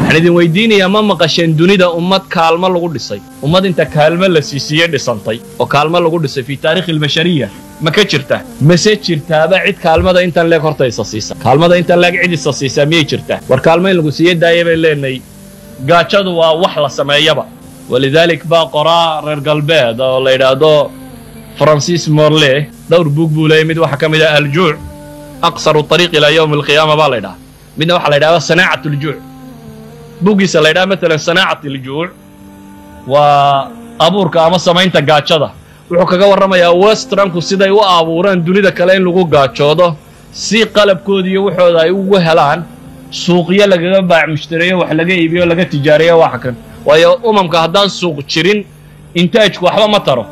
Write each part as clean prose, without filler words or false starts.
Waxaan idin weydiinayaa, ma maqasheen dunida ummad kaalmo lagu dhisay, ummad inta kaalmo la siisiiye dhisantay oo kaalmo lagu dhisay في تاريخ البشرية ma ka jirta? Mase jirtaaba cid kaalmada intan leeg horta isa siisa? Kaalmada intan leeg cid isa siisaa miyay jirtaa? War kaalmo in lagu siiye daaya bay leenahay. Gaajadu waa wax la sameeyaba. ولذلك baa qoraa reer galbeed oo la yidhaahdo Francis Morley dhowr buug buu leeyay. Mid waxaa ka mid ah "الجوع أقصر طريق إلى يوم القيامة" baa la ydhaha. Midna waxaa la yidhahdaa صناعة الجوع. Buuggiisa la yidhaha matalan صناعة الجوع, waa abuurka ama samaynta gaajada, wuxuu kaga warramayaa westernku siday u abuureen dunida kale in lagu gaajoodo si qalabkooda iyo waxooda ay ugu helaan suuqyo lagaga baac mushtareeyo, wax laga iibiyo, laga tijaariyo. Waxa kan waayo umamka haddaan suuq jirin, intaajku waxba ma taro.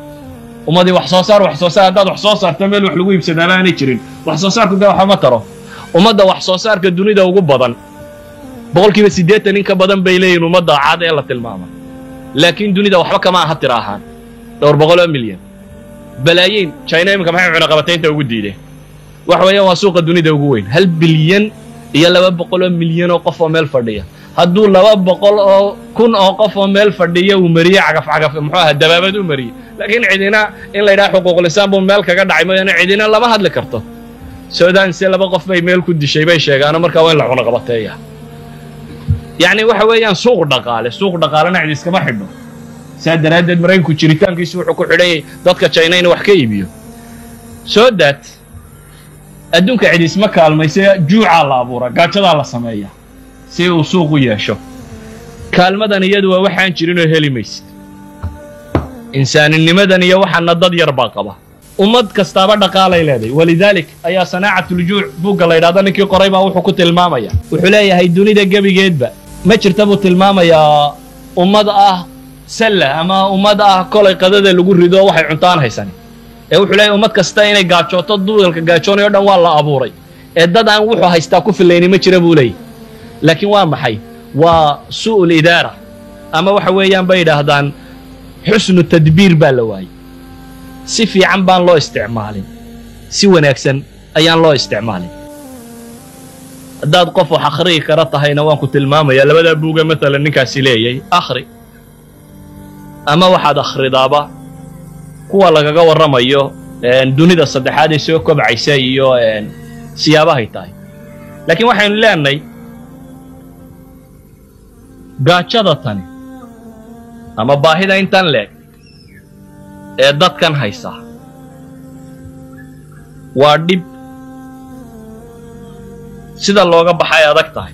Ummadii wax soo saar, wax soo saar, haddaad wax soo saarto, meel wax lagu iibsadaaba aanay jirin, wax soo saarku dee waxba ma taro. Ummadda wax soo saarka dunida ugu badan, 80% in ka badan bay leeyihin ummadda cad ee la tilmaama, laakiin dunida waxba kama aha tira ahaan, dhowr boqol oo milyan, balaayiin. China iminka maxay cunaqabataynta ugu diideen? Waxa weeyaan waa suuqa dunida ugu weyn, 1 bilyan iyo 200 milyan oo qof oo meel fadhiya. Hadduu 200,000 oo qof oo meel fadhiya uu mariye cagaf cagaf, muxuu ahaa, dabaabad u mariyey, laakiin cidina in la yidhaha xuquuqul-insaan buu meel kaga dhacay mooyaane, cidina lama hadli karto. Sudan se laba qof bay meel ku dishay bay sheegaano, markaa waa in la cunaqabateeya. Yacni waxa weeyaan suuq dhaqaale, suuq dhaqaalena cid iskama xidho. Saa daraaddeed Maraykanku jiritaankiisu wuxuu ku xidhan yahay dadka China inuu wax ka iibiyo. So that adduunka cid isma kaalmayse, juucaa la abuuraa, gaajadaa la sameeyaa si uu suuq u yeesho. Kaalmadan iyadu waa waxaan jirinoo heli maysid. Insaaninimadan iyo waxaana dad yar baa qaba. Ummad kastaaba dhaqaalay leedahay. ولذلك ayaa صناعة الجوع buugga la yidhahdo ninkii qoray baa wuxuu ku tilmaamaya, wuxuu leeyahay dunida gebigeedba ma jirta buu tilmaamayaa ummad ah salla ama ummad ah kolay qadada lagu rido waxay cuntaan haysan. Ee wuxuu leeyahay ummad kasta inay gaajooto, dugalka gaajoonayo dhan waa la abuuray, ee dad aan wuxuu haystaa ku filayni ma jira buu leeyahy. Laakiin waa maxay? Waa سوء الإدارة ama waxa weeyaan bay yidhaahdaan حسن تدبير baa la waayey. Si fiican baan loo isticmaalin, si wanaagsan ayaan loo isticmaalin. Haddaad qof wax akhriyi kara tahayna, waan ku tilmaamayaa labadaa buuga matalan ninkaasi leeyay akhri, ama waxaad akhridaaba kuwa lagaga warramayo dunida saddexaad ee soo kobcaysa iyo siyaabahay tahay. Laakiin waxaynu leenahay gaajada tani ama baahida intan leeg ee dadkan haysa waa dhib sida looga baxay adag tahay.